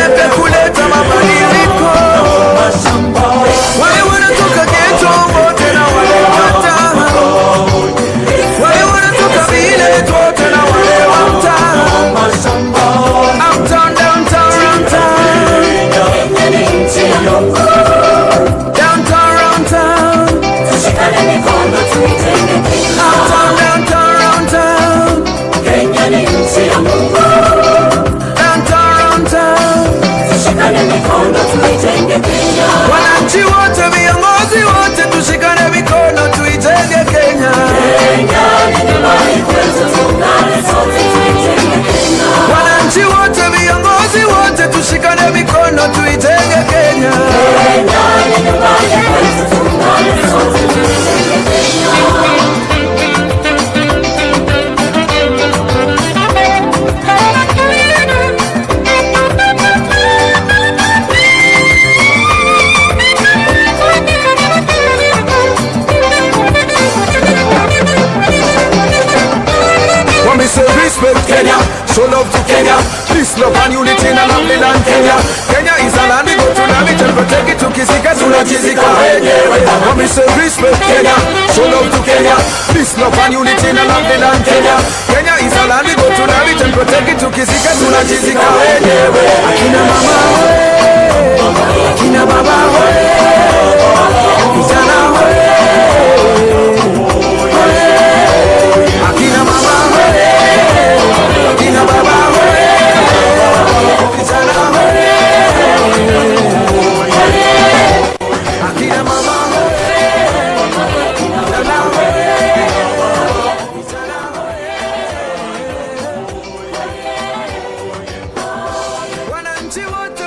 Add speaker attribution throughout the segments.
Speaker 1: Mapya kuleta mabadiliko. Wale wanatoka ghetto wote na wale wa mtaa, wale wanatoka village wote na wale wa mtaa. Uptown, downtown, round town.
Speaker 2: Kenya ni nchi ya Mungu.
Speaker 1: Downtown, round town.
Speaker 2: Tushikane mikono tuitenge Kenya.
Speaker 1: Uptown, downtown, round town.
Speaker 2: Kenya ni nchi ya Mungu.
Speaker 1: Downtown, round town.
Speaker 2: Tushikane mikono tuitenge Kenya.
Speaker 1: Wananchi wote, viongozi wote, tushikane mikono tuijenge Kenya.
Speaker 2: Kenya ni nyumbani kwetu, tuungane sote tuitenge Kenya.
Speaker 1: Wananchi wote, viongozi wote, tushikane mikono tuijenge Kenya.
Speaker 2: Kenya ni nyumbani kwetu, tuungane sote tuitenge Kenya.
Speaker 1: When me say respect Kenya, show love to Kenya, peace, love and unity in a lovely land Kenya. Kenya is a land we go to love it and protect it, tukizika tunajizika wenyewe. When me say respect Kenya, show love to Kenya, peace, love and unity in a lovely land Kenya. Kenya is a land we go to love it and protect it, tukizika tunajizika wenyewe. Akina mama we, akina baba we, vijana we, akina mama we, akina baba we, vijana we, akina mama we, vijana we, vijana we. Wananchi wote.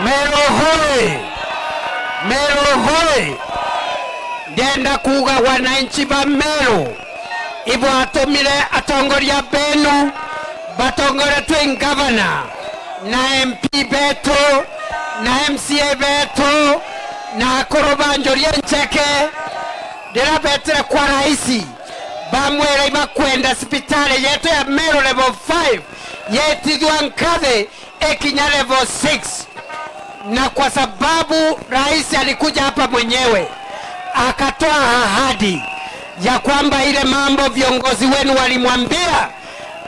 Speaker 3: Meru hoi! Meru hoi! Ndenda kuga wananchi ba Meru ibwatumire atongoria benu batongoretwe ngavana na MP betu na MCA betu na akuru banjorie ncheke ndirabetire kwa raisi bamwira ibakwenda sipitali yetu ya Meru level 5 yetithwa nkathi ikinya level 6, na kwa sababu rais alikuja hapa mwenyewe akatoa ahadi ya kwamba ile mambo viongozi wenu walimwambia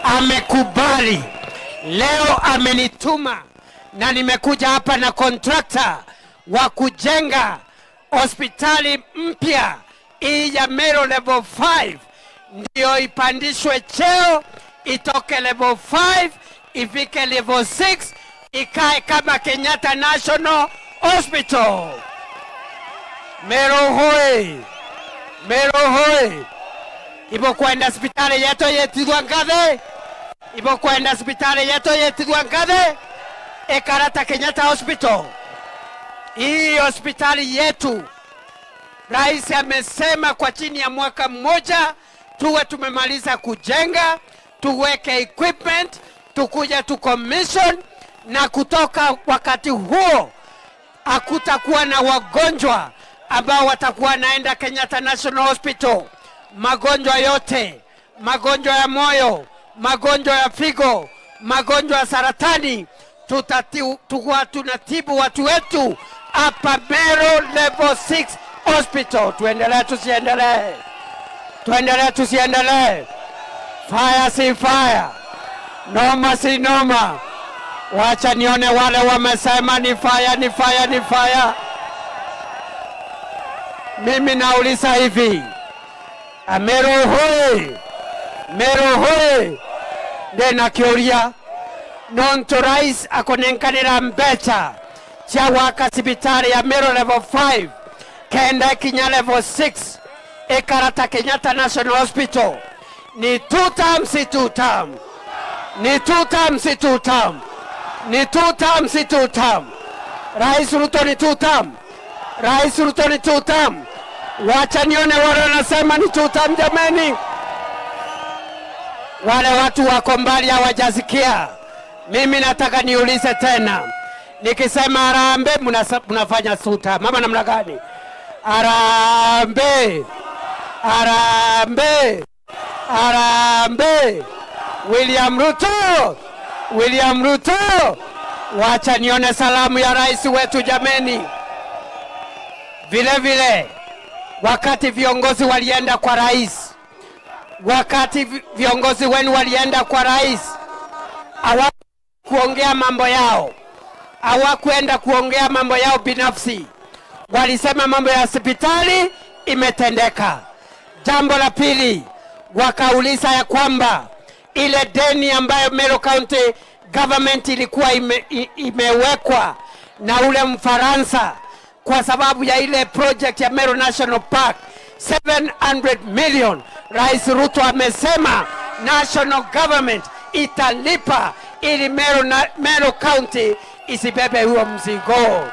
Speaker 3: amekubali. Leo amenituma na nimekuja hapa na contractor wa kujenga hospitali mpya hii ya Meru level 5 ndio ipandishwe cheo itoke level 5 ifike level 6 ikae kama Kenyatta National Hospital. Meru hoi! Meru hoi! Ibo kwenda hospitali yetu yetigwa ngathe, ibo kwenda hospitali yetu yetigwa ngathe ikarata Kenyatta Hospital. Hii hospitali yetu rais amesema kwa chini ya mwaka mmoja tuwe tumemaliza kujenga, tuweke equipment, tukuja tu commission, na kutoka wakati huo hakutakuwa na wagonjwa ambao watakuwa naenda Kenyatta National Hospital. Magonjwa yote, magonjwa ya moyo, magonjwa ya figo, magonjwa ya saratani, tutakuwa tunatibu watu wetu hapa Meru Level 6 Hospital. Tuendelee tusiendelee? Tuendelee tusiendelee? Fire si fire, noma si noma. Wacha nione wale wamesema ni fire, ni fire, ni fire. Mimi nauliza hivi, Meru hoi! Meru hoi! Ndina kiuria nontu rais akunenkanira mbeca cia gwaka cibitari ya Meru level 5 kenda ikinya level 6 ikarata Kenyatta National Hospital, ni two term si two term? Ni two term si two term? Ni two term si two term? Rais Ruto ni two term? Rais Ruto ni two term? Wacha nione wale wanasema ni two term, jameni. Wale watu wako mbali hawajasikia. Mimi nataka niulize tena, nikisema harambee mnafanya suta mama namna gani? Harambee, harambee, harambee! William Ruto, William Ruto. Wacha nione salamu ya rais wetu, jameni. Vile vile wakati viongozi walienda kwa rais, wakati viongozi wenu walienda kwa rais, hawakuongea mambo yao, hawakuenda kuongea mambo yao binafsi. Walisema mambo ya hospitali imetendeka. Jambo la pili, wakauliza ya kwamba ile deni ambayo Meru County Government ilikuwa imewekwa na ule Mfaransa kwa sababu ya ile project ya Meru National Park 700 million, Rais Ruto amesema national government italipa ili Meru County isibebe huo mzigo.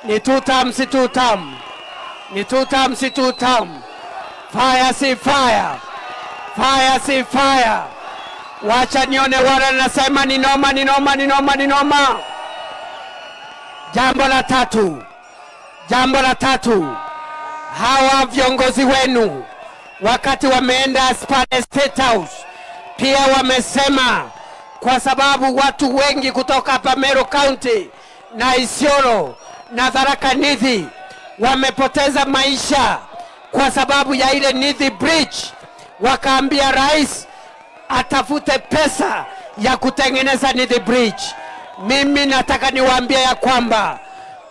Speaker 3: Ni two term si two term? Ni two term si two term? Fire si fire? Fire si fire? Wacha nione wale nasema ni noma, ni noma, ni noma, ni noma. Jambo la tatu, jambo la tatu, hawa viongozi wenu wakati wameenda pale State House pia wamesema kwa sababu watu wengi kutoka hapa Meru County na Isiolo na Tharaka Nithi wamepoteza maisha kwa sababu ya ile Nithi Bridge, wakaambia rais atafute pesa ya kutengeneza Nithi Bridge. Mimi nataka niwaambie ya kwamba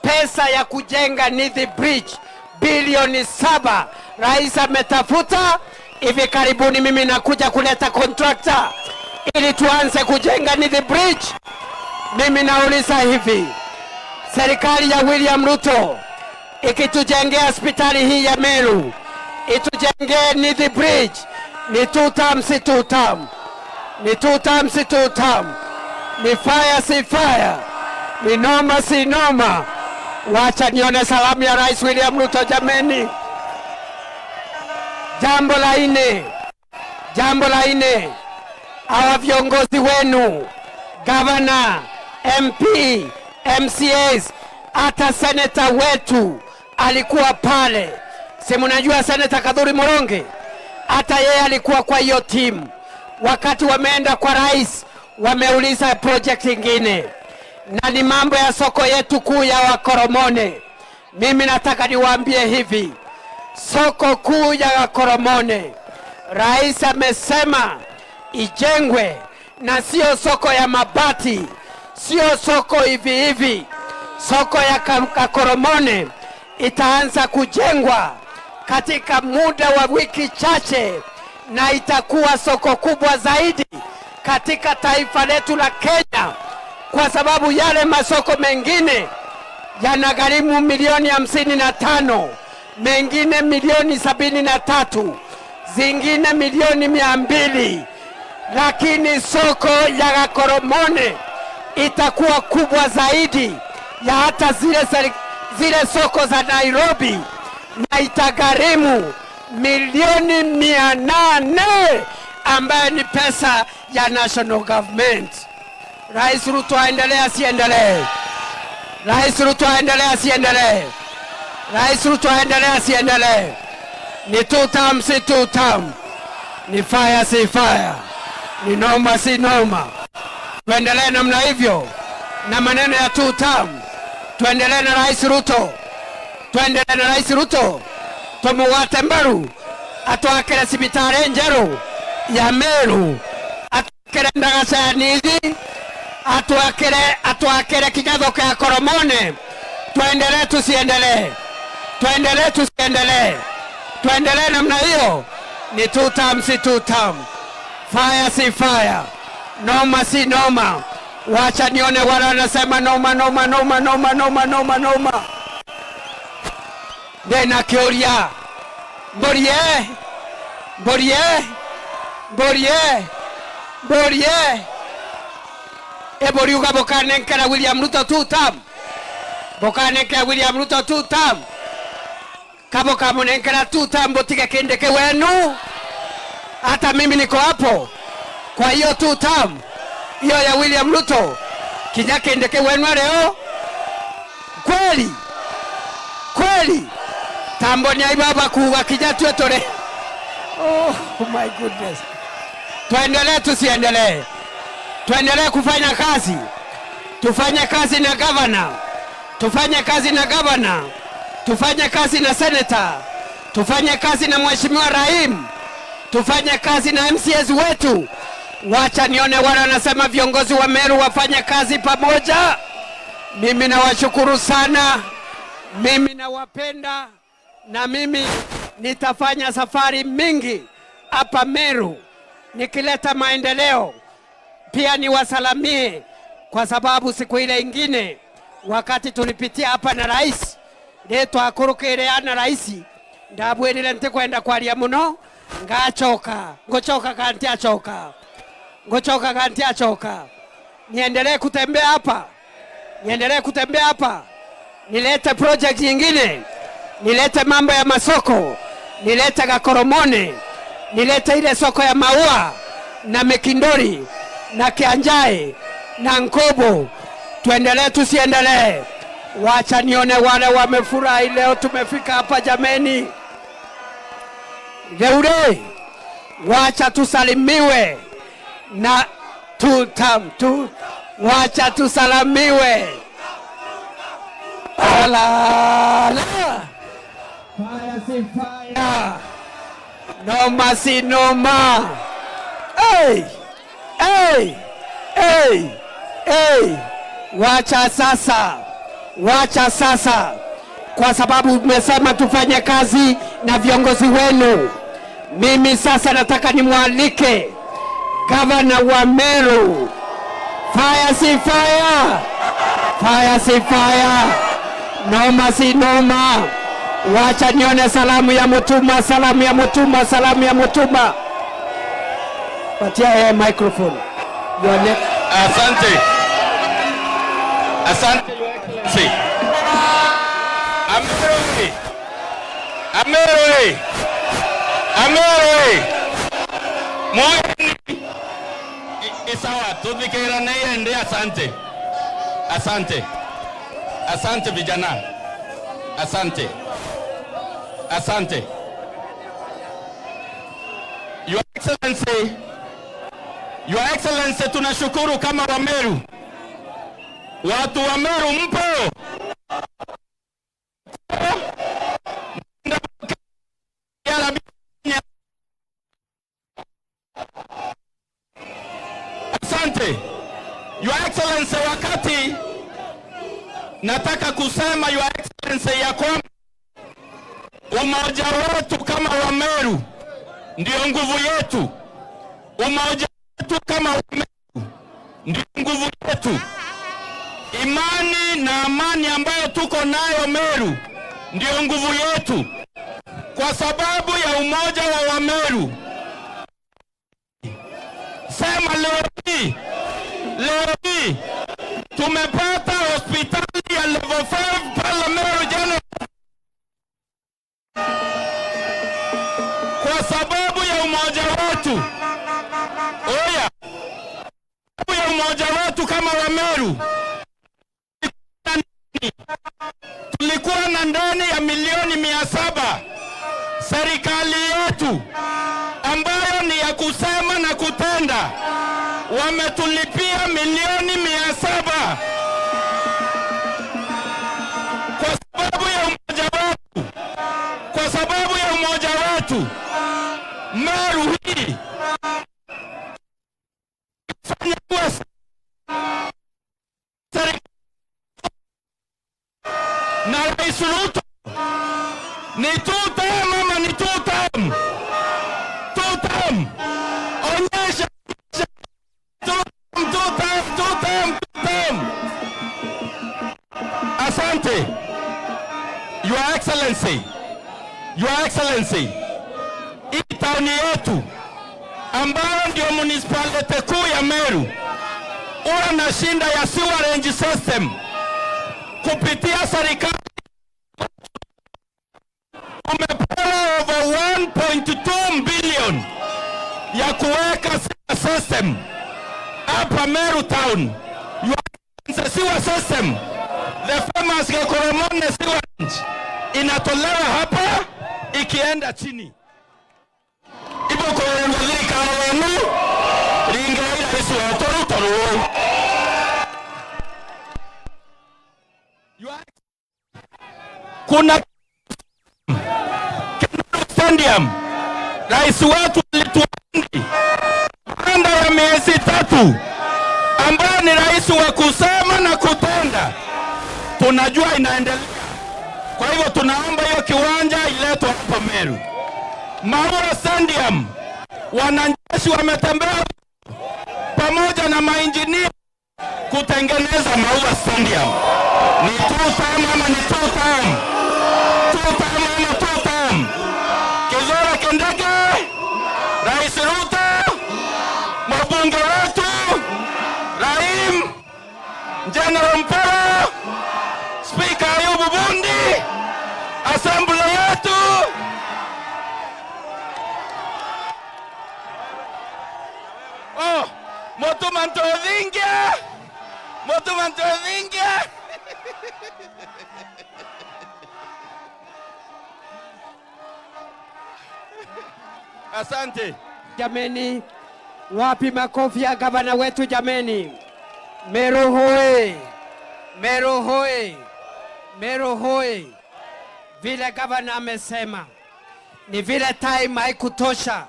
Speaker 3: pesa ya kujenga Nithi Bridge bilioni 7 rais ametafuta. Hivi karibuni mimi nakuja kuleta contractor ili tuanze kujenga Nithi Bridge. Mimi nauliza hivi, serikali ya William Ruto ikitujengea hospitali hii ya Meru, itujengee Nithi Bridge, ni two term si two term? Ni two term si two term? Ni fire si fire? Ni noma si noma? Wacha nione salamu ya Rais William Ruto jameni. Jambo la nne, jambo la nne, hawa viongozi wenu, gavana, MP, MCAs, hata seneta wetu alikuwa pale. Si mnajua Seneta Kathuri Moronge? Hata yeye alikuwa kwa hiyo timu. Wakati wameenda kwa rais, wameuliza project ingine, na ni mambo ya soko yetu kuu ya Wakoromone. Mimi nataka niwaambie hivi, soko kuu ya Wakoromone, rais amesema ijengwe na sio soko ya mabati, sio soko hivi hivi. Soko ya Gakoromone itaanza kujengwa katika muda wa wiki chache na itakuwa soko kubwa zaidi katika taifa letu la Kenya, kwa sababu yale masoko mengine yanagharimu milioni 55, mengine milioni 73, zingine milioni 200, lakini soko ya Gakoromone itakuwa kubwa zaidi ya hata zile soko za Nairobi na itagharimu milioni 800 ambayo ni pesa ya national government. Rais Ruto aendelee asiendelee? Rais Ruto aendelee asiendelee? Rais Ruto aendelee asiendelee? Ni two term si two term? Ni fire si fire? Ni noma si noma? Tuendelee namna hivyo na maneno ya two term, tuendelee na Rais Ruto, tuendelee na Rais Ruto, tumuwate mbaru atwakire cibitari njeru ya Meru, atwakire ndagaca ya Nithi, atwakire kigatho kia Koromone. Tuendelee tusiendelee? Tuendelee tusiendelee? Tuendelee namna hiyo? Ni two term si two term? Fire si fire? Noma si noma? Wacha nione wale wanasema noma, noma, noma, noma, noma, noma, noma. Ndĩna kĩũria, mbũrie, mbũrie, mbũrie, mbũrie, ĩmbũriuga mũkanenkera William Ruto two term, mũkanenkera William Ruto two term, kamũkamũnenkera two term, mũtige Kindiki wenu. Hata mimi niko hapo kwa hiyo two term hiyo ya William Ruto, kinya Kindiki wenu leo kweli kweli tambonia ibaba kuga kinya tue tore. Oh my goodness, tuendelee tusiendelee? Tuendelee kufanya kazi, tufanye kazi na governor, tufanye kazi na governor, tufanye kazi na senator, tufanye kazi na Mheshimiwa Rahim, tufanye kazi na MCAs wetu. Wacha nione wale wanasema viongozi wa Meru wafanye kazi pamoja. Mimi nawashukuru sana, mimi nawapenda, na mimi nitafanya safari mingi hapa Meru nikileta maendeleo. Pia niwasalamie kwa sababu siku ile ingine wakati tulipitia hapa na rais nitwakurukire na rais ndabwirire ntikwenda kwaria muno ngachoka nguchoka kantiachoka nguchoka kantiachoka. Niendelee kutembea hapa, niendelee kutembea hapa, nilete project nyingine, nilete mambo ya masoko, nilete Gakoromone, nilete ile soko ya maua na Mekindori na Kianjai na Nkobo. Tuendelee tusiendelee? Wacha nione wale wamefurahi leo tumefika hapa jameni. Reure, wacha tusalimiwe na tutam tu, wacha tusalamiwe. La, la. Fire si fire. Noma si noma. Hey, hey, hey, hey. Wacha sasa, wacha sasa, kwa sababu mmesema tufanye kazi na viongozi wenu. Mimi sasa nataka nimwalike gavana wa Meru. Fire si fire, fire si fire, noma si noma. Wacha nione salamu ya Mutuma, salamu ya Mutuma, salamu ya Mutuma. Patia yeye microphone. Your next.
Speaker 4: Asante. Asante, Your Excellency. Ameru, Ameru, Ameru. Mwaeni. Sawa, tuthikirane ende. Asante. Asante. Asante vijana. Asante. Asante. Your Excellency, Your Excellency, tunashukuru kama Wameru. Watu wa Meru mpo? Asante. Your Excellency, wakati nataka kusema, Your Excellency, ya kwamba umoja wetu kama Wameru ndio nguvu yetu. Umoja wetu kama Wameru ndio nguvu yetu. Imani na amani ambayo tuko nayo Meru ndio nguvu yetu. Kwa sababu ya umoja wa Wameru, sema leo hii tumepata hospitali ya level 5 pale Meru General. Kwa sababu ya umoja wetu, oya, ya umoja wetu kama Wameru, tulikuwa na ndani ya milioni 700. Serikali yetu ambayo ni ya kusema na kutenda wametulipia milioni 700 kwa sababu ya umoja wetu, kwa sababu ya umoja wetu. Meru hii fanya kuwa serikali na Rais Ruto ni two term ama ni two term? Two term. Onyesha two term, two term, two term, two term. Asante. Your Excellency, Your Excellency, hii tauni yetu ambayo ndio municipality kuu ya Meru huwa na shinda ya sewerage system. Kupitia serikali tumepewa over 1.2 billion ya kuweka sewer system hapa Meru town. Your Excellency, sewer system, the famous Gakoromone sewerage inatolewa hapa ikienda chini ibukorerwa thirikari yenu ringai rais wetu Ruto rũĩ. Kuna Stadium, rais wetu alituahidi baada ya miezi 3, ambayo ni rais wa kusema na kutenda. Tunajua inaendelea, kwa hivyo tunaomba hiyo kiwanja iletwe hapa Meru. Maua Stadium, wanajeshi wametembea pamoja na mainjinia kutengeneza Maua Stadium. Ni two term ama ni two term? Two term ama two term? Kithure Kindiki, Rais Ruto, mbunge wetu Rahim, General Mpara, Speaker Ayubu Bundi, assembly yetu. Oh, Mutuma Ntothingia, Mutuma Ntothingia. Asante.
Speaker 3: Jameni, wapi makofi ya gavana wetu jameni? Meru hoe! Meru hoe! Meru hoe! Vile gavana amesema ni vile time haikutosha,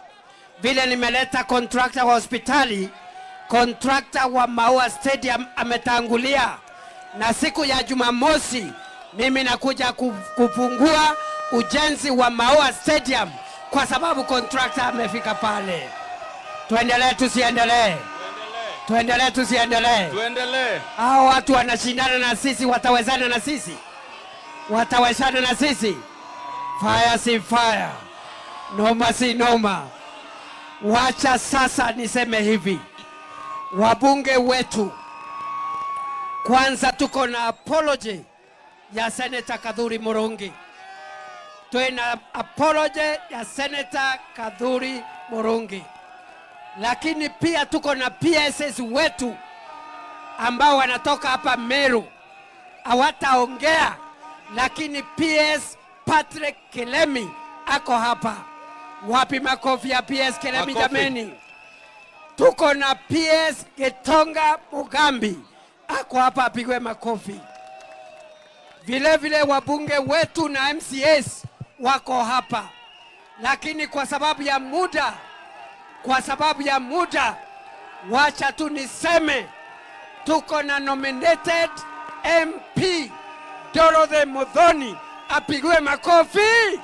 Speaker 3: vile nimeleta contractor wa hospitali, contractor wa Maua Stadium ametangulia, na siku ya Jumamosi mimi nakuja kufungua ujenzi wa Maua Stadium kwa sababu contractor amefika pale. Tuendelee tusiendelee? Tuendelee tusiendelee?
Speaker 4: Tuendelee.
Speaker 3: Hao watu wanashindana na sisi, watawezana na sisi? Watawezana na sisi? Fire si fire, noma si noma. Wacha sasa niseme hivi, wabunge wetu Kwanza tuko na apology ya Senator Kathuri Murungi. Tuna apology ya Senator Kathuri Murungi, lakini pia tuko na PSs wetu ambao wanatoka hapa Meru, hawataongea, lakini PS Patrick Kilemi ako hapa. Wapi makofi ya PS Kilemi?
Speaker 4: Makofi.
Speaker 3: Jameni? Tuko na PS Gitonga Mugambi ako hapa, apigwe makofi. Vile vile wabunge wetu na MCAs wako hapa, lakini kwa sababu ya muda, kwa sababu ya muda, wacha tu niseme tuko na nominated MP Dorothy Muthoni, apigwe makofi.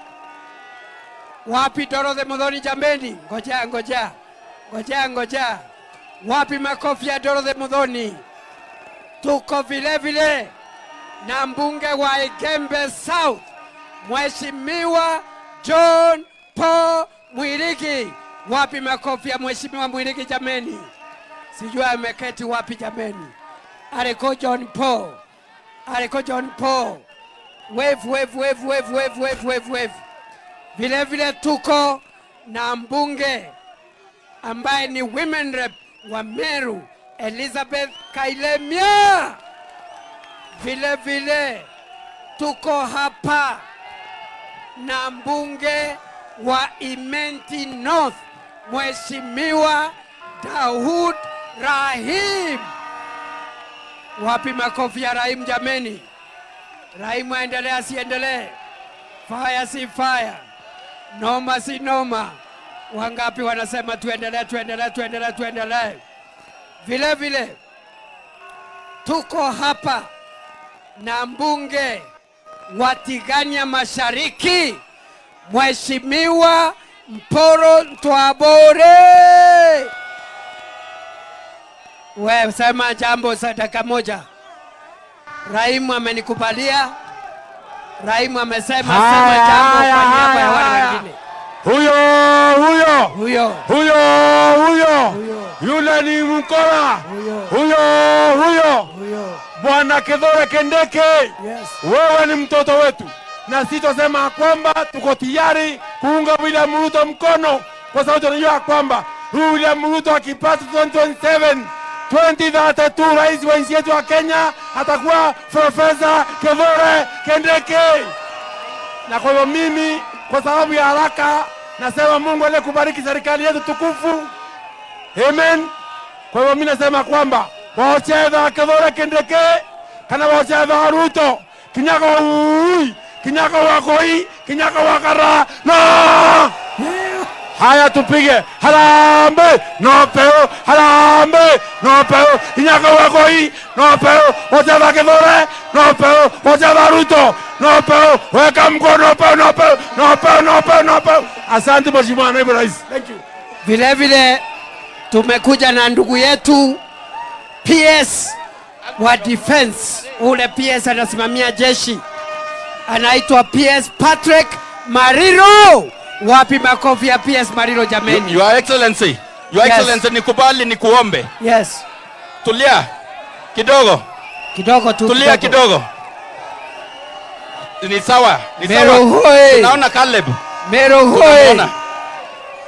Speaker 3: Wapi Dorothy Muthoni jameni? Ngoja, ngoja, ngoja, ngoja. Wapi makofi ya Dorothy Muthoni? Tuko vile vile na mbunge wa Igembe South, Mheshimiwa John Paul Mwirigi. Wapi makofi ya Mheshimiwa Mwirigi jameni? Sijui ameketi wapi jameni. Aliko John Paul, aliko John Paul. Wave, wave, wave, wave, wave, wave, wave, wave. Vile vile tuko na mbunge ambaye ni women rep wa Meru, Elizabeth Kailemia. Vile vile tuko hapa na mbunge wa Imenti North, Mheshimiwa Daud Rahim. Wapi makofi ya Rahim jameni? Rahim aendelee asiendelee? Fire si fire? Noma si noma? Wangapi wanasema tuendelee, tuendelee, tuendelee, tuendelee? Vile vile tuko hapa na mbunge wa Tigania Mashariki, Mheshimiwa Mporo Ntwabore. We sema jambo sa dakika moja. Raimu amenikubalia. Raimu amesema sema
Speaker 5: Haya,
Speaker 3: jambo
Speaker 5: haya,
Speaker 3: kwa niaba ya
Speaker 5: haya,
Speaker 3: wale
Speaker 5: haya.
Speaker 3: wengine.
Speaker 5: Huyo huyo
Speaker 3: Huyo
Speaker 5: huyo huyo
Speaker 3: Huyo.
Speaker 5: Yule ni mkora.
Speaker 3: Huyo.
Speaker 5: Huyo huyo.
Speaker 3: Huyo.
Speaker 5: Bwana Kithure Kindiki,
Speaker 3: Yes.
Speaker 5: wewe ni mtoto wetu, na sisi tunasema kwamba tuko tayari kuunga William Ruto mkono, kwa sababu tunajua kwamba huyu William Ruto akipata 2027, 2032, rais wa nchi yetu ya Kenya atakuwa Profesa Kithure Kindiki. Na kwa hivyo mimi, kwa sababu ya haraka, nasema Mungu aliyekubariki serikali yetu tukufu. Amen. Kwa hivyo mimi nasema kwamba wachetha Kithure Kindiki kana wachetha Ruto, kinyago ui, kinyago wakoi, kinyago wakara no. Haya, tupige harambee, no peo, harambee, no peo, kinyago wakoi, no peo, wachetha Kithure, no peo, wachetha Ruto, no peo, weka mkono, no peo, no peo, no peo, no peo, no peo. Asante, Mheshimiwa Naibu Rais. Thank you.
Speaker 3: Vile vile tumekuja na ndugu yetu PS wa defense, ule PS anasimamia jeshi, anaitwa PS Patrick Mariru. Wapi makofi ya PS Mariru jameni?
Speaker 4: Your Excellency, Your
Speaker 3: Yes.
Speaker 4: Excellency, nikubali nikuombe.
Speaker 3: Yes,
Speaker 4: Tulia kidogo,
Speaker 3: kidogo tu.
Speaker 4: Tulia kidogo. Ni sawa, ni
Speaker 3: Meru
Speaker 4: sawa.
Speaker 3: hoi.
Speaker 4: Tunaona Caleb.
Speaker 3: Meru hoi.
Speaker 4: Tunamuona.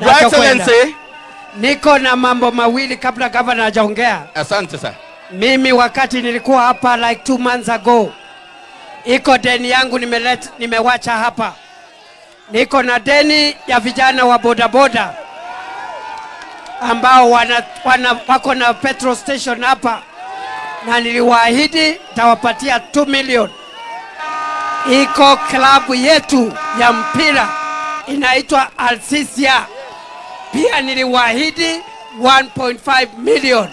Speaker 4: Your
Speaker 3: Wacha kwenda.
Speaker 4: Excellency,
Speaker 3: Niko na mambo mawili kabla gavana hajaongea.
Speaker 4: Asante sana.
Speaker 3: Mimi wakati nilikuwa hapa like 2 months ago, iko deni yangu nimewacha hapa. Niko na deni ya vijana wa bodaboda ambao wako na petrol station hapa, na niliwaahidi tawapatia 2 million. Iko klabu yetu ya mpira inaitwa Alsisia, pia niliwaahidi 1.5 million.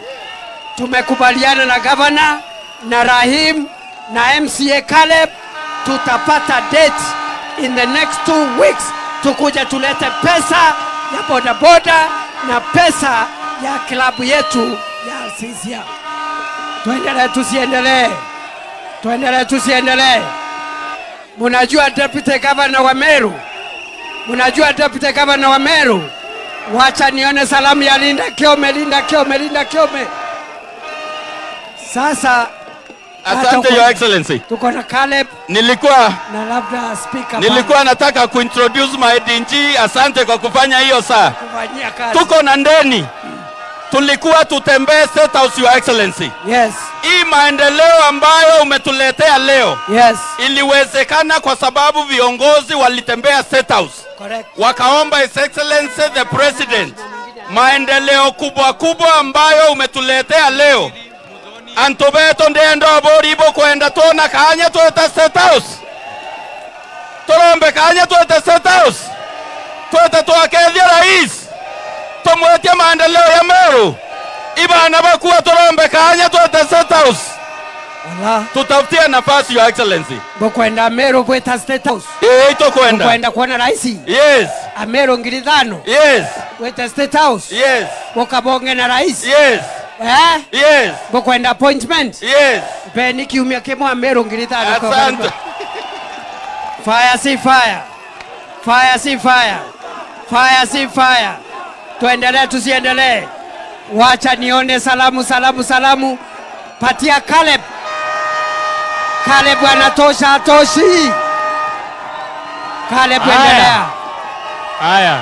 Speaker 3: Tumekubaliana na gavana na Rahim na MCA Caleb, tutapata date in the next 2 weeks, tukuja tulete pesa ya bodaboda na pesa ya klabu yetu ya Alsisia. Tuendelee tusiendelee? Tuendelee tusiendelee? Munajua deputy governor wa Meru? Munajua deputy governor wa Meru? Wacha nione salamu ya Linda Kiome, Linda Kiome, Linda Kiome. Sasa
Speaker 4: Asante, Your Excellency.
Speaker 3: Tuko na Caleb
Speaker 4: Nilikuwa
Speaker 3: na labda speaker
Speaker 4: nilikuwa nataka kuintroduce my DG. Asante kwa kufanya hiyo saa.
Speaker 3: Kufanyia kazi.
Speaker 4: Tuko na ndeni. Tulikuwa tutembee State House, Your Excellency. Hii maendeleo ambayo umetuletea leo iliwezekana kwa sababu viongozi walitembea State House. Wakaomba His Excellency the President maendeleo kubwa kubwa ambayo umetuletea leo. Antubeto ndendo boribo kwenda tona kanya tweta State House. Torombe kanya tweta State House. Tweta twakethia rais. Tumwetie maendeleo ya Meru. Ibana bakuwa torombe kanya tweta State House.
Speaker 3: Ala.
Speaker 4: Tutafutie nafasi, Your Excellency.
Speaker 3: Bokwenda Meru bweta State House.
Speaker 4: Eh, itokwenda.
Speaker 3: Bokwenda kuona rais.
Speaker 4: Yes.
Speaker 3: Ameru 5,000.
Speaker 4: Yes.
Speaker 3: Bweta State House.
Speaker 4: Yes.
Speaker 3: Bokabonge na rais.
Speaker 4: Yes.
Speaker 3: Eh?
Speaker 4: Yes.
Speaker 3: Bokwenda appointment.
Speaker 4: Yes.
Speaker 3: Mpeni kiumia kimwe Ameru 5,000.
Speaker 4: Asante.
Speaker 3: Fire si fire. Fire si fire. Fire si fire. Tuendelee tusiendelee? Wacha nione salamu, salamu, salamu. Patia Caleb. Caleb anatosha, atoshi. Caleb,
Speaker 6: Haya.
Speaker 3: endelea.
Speaker 6: Haya.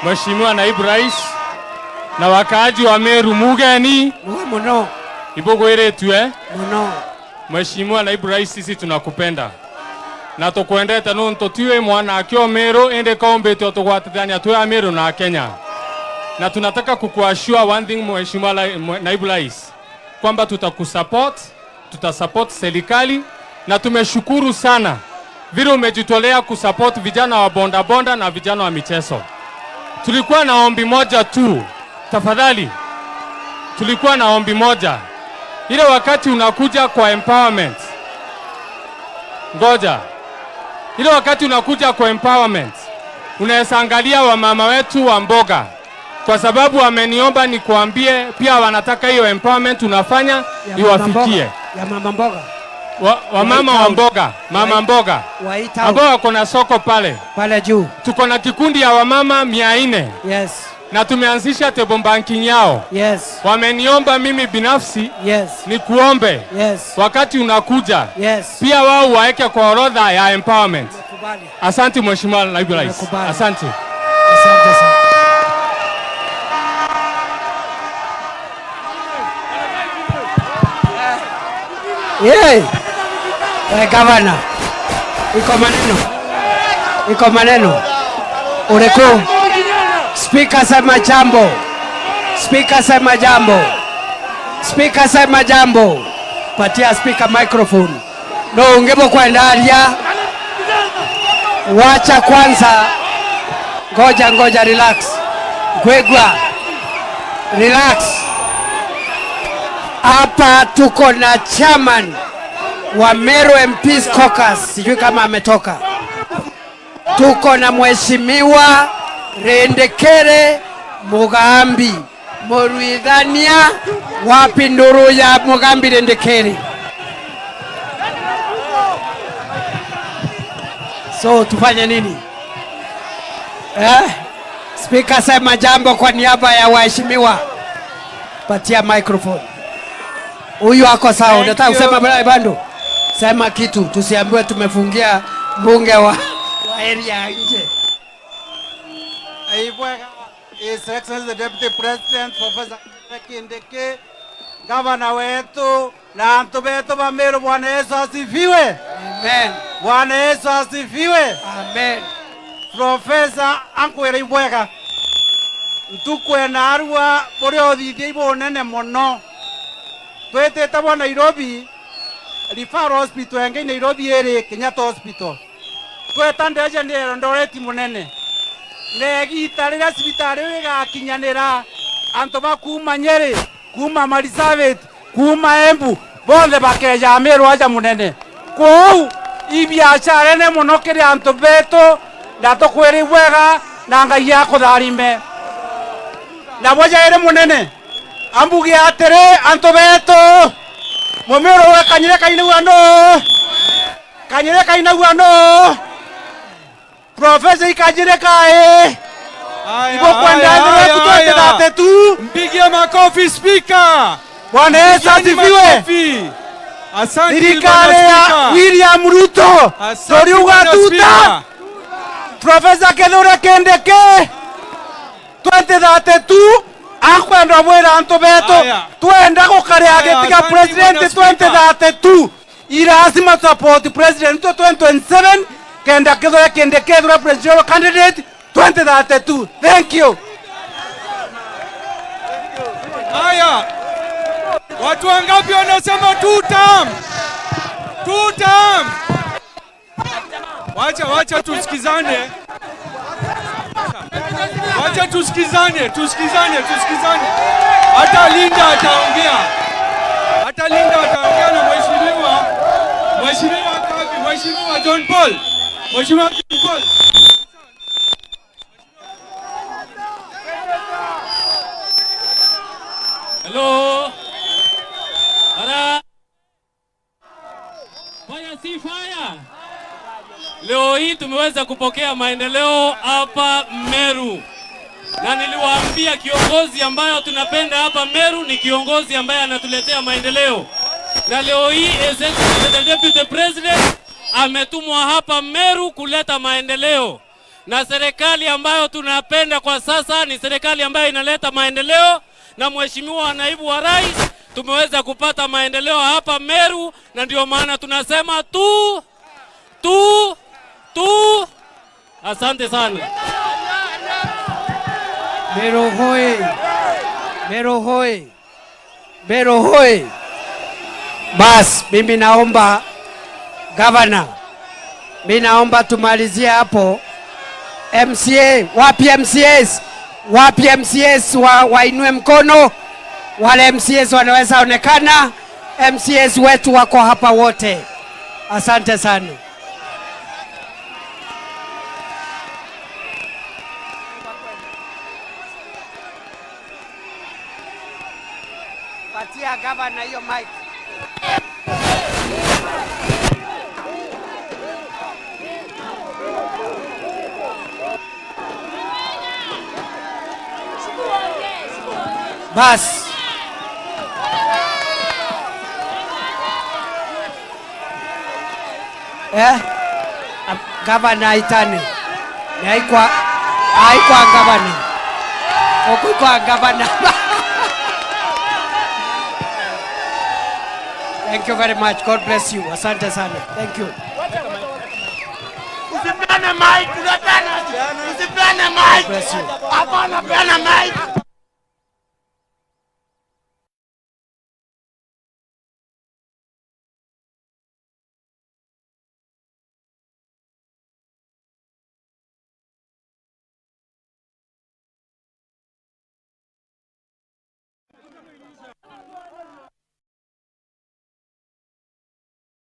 Speaker 6: Mheshimiwa Naibu Rais na wakaaji wa Meru mugeni
Speaker 3: muno
Speaker 6: ibugwiritwe
Speaker 3: muno.
Speaker 6: Mheshimiwa Naibu Rais, sisi tunakupenda na tukwendete nuntu tiwe mwana akio Meru indi kaumbite tugwatithania twi a Meru na Kenya, na tunataka kukuashua one thing, Mheshimiwa Naibu Rais, kwamba tutakusupport, tutasupport serikali, na tumeshukuru sana vile umejitolea kusupport vijana wa bonda bonda na vijana wa michezo. Tulikuwa na ombi moja tu, tafadhali, tulikuwa na ombi moja. Ile wakati unakuja kwa empowerment, ngoja, ile wakati unakuja kwa empowerment, unaweza angalia wamama wetu wa mboga, kwa sababu wameniomba nikuambie pia wanataka hiyo empowerment unafanya
Speaker 3: Ya mama
Speaker 6: iwafikie.
Speaker 3: mboga. Ya mama mboga.
Speaker 6: Wamama wa mboga, mama mboga
Speaker 3: Waita
Speaker 6: ambao wako na soko pale
Speaker 3: pale juu.
Speaker 6: Tuko na kikundi ya wamama 400. Na tumeanzisha table banking yao. Wameniomba mimi binafsi nikuombe wakati unakuja pia wao waeke kwa orodha ya empowerment.
Speaker 3: Nimekubali.
Speaker 6: Asante Mheshimiwa Naibu Rais.
Speaker 3: Nimekubali.
Speaker 6: Asante.
Speaker 3: Asante sana. Yeah. Hey, gavana. Iko maneno. Iko maneno. Ureko. Speaker sema jambo. Speaker sema jambo. Speaker sema jambo. Patia speaker microphone. No, ungebo kwa ndaria. Wacha kwanza. Ngoja, ngoja, relax. Gwegwa. Relax. Hapa tuko na chairman wa Meru MPs Caucus, sijui kama ametoka. Tuko na Mheshimiwa Rendekere Mugambi Muruithania. Wapi nduru ya Mugambi Rendekere? So tufanye nini? Speaker sema jambo kwa niaba ya waheshimiwa. Patia microphone. Huyu ako sawa.
Speaker 7: Thank
Speaker 3: Unataka
Speaker 7: you.
Speaker 3: kusema bwana Bando? Sema kitu, tusiambiwe tumefungia mbunge wa area nje.
Speaker 7: His Excellency the Deputy President Professor Kindiki, gavana wetu na antu betu ba Meru, Bwana Yesu asifiwe.
Speaker 3: Amen.
Speaker 7: Bwana Yesu asifiwe.
Speaker 3: Amen.
Speaker 7: Professor ankwira ibwega ntukwena arua buri othithia ibunene muno twitite bwa Nairobi Referral Hospital enge Nairobi iri Kenyatta Hospital tweta ndeje ni Eldoret munene negita riria cibitari igakinyanira antu bakuma Nyeri kuma Marsabit kuma Embu bonthe bakeja Meru aja munene kou ibiacara nene muno kiri antu betu na tukwira ibwega na Ngai akutharime na bojaire munene ambuge atiri antu betu mumiru we kanyire kainagua no kanyire kainagua no Profesa ikajire kae ibokwenda ndire kutwete date tu.
Speaker 8: Mpigie makofi speaker.
Speaker 7: Bwana Yesu
Speaker 8: Mpigieni
Speaker 7: asifiwe.
Speaker 8: makofi.
Speaker 6: Asante
Speaker 7: Thirikari
Speaker 6: Bwana
Speaker 7: ya
Speaker 6: Spika.
Speaker 7: William Ruto
Speaker 6: Asante
Speaker 7: turiuga
Speaker 6: Bwana
Speaker 7: tuta
Speaker 6: Spika.
Speaker 7: Profesa Kithure Kindiki 2032 akwenda mwira antu betu
Speaker 6: Aya.
Speaker 7: twenda gukaria
Speaker 6: Aya,
Speaker 7: giti kia
Speaker 6: asante
Speaker 7: president
Speaker 6: Bwana Spika.
Speaker 7: 2032 irasima support president Ruto 2027 kenda Kithure Kindiki ethure presidential candidate 2032. Thank you.
Speaker 6: Haya, watu wangapi wanasema two term? Two term. Wacha wacha tusikizane. Wacha tusikizane, tusikizane, tusikizane. Hata Linda ataongea. Hata Linda ataongea na mheshimiwa. Mheshimiwa Kabi, Mheshimiwa John Paul. Mheshimiwa John Paul.
Speaker 8: Hello. Ara. Fire si fire. Leo hii tumeweza kupokea maendeleo hapa Meru, na niliwaambia kiongozi ambayo tunapenda hapa Meru ni kiongozi ambaye anatuletea maendeleo, na leo hii His Excellency the Deputy President ametumwa hapa Meru kuleta maendeleo, na serikali ambayo tunapenda kwa sasa ni serikali ambayo inaleta maendeleo, na Mheshimiwa Naibu wa Rais tumeweza kupata maendeleo hapa Meru, na ndio maana tunasema tu tu tu. Asante sana.
Speaker 3: Meru hoi! Meru hoi! Meru hoi! Bas, mimi naomba gavana, mimi naomba tumalizie hapo. MCA, wapi MCAs? Wapi MCAs wainue mkono? Wale MCAs wanaweza onekana. MCAs wetu wako hapa wote. Asante sana. Patia gavana hiyo mic. Bas. Eh? Gavana itane. Ni haikuwa gavana. Okuikwa gavana. Thank you very much. God bless you. Asante sana. Thank you.
Speaker 5: Usipeane mic, usipeane mic.
Speaker 3: God bless you.
Speaker 5: Hapana, peana mic.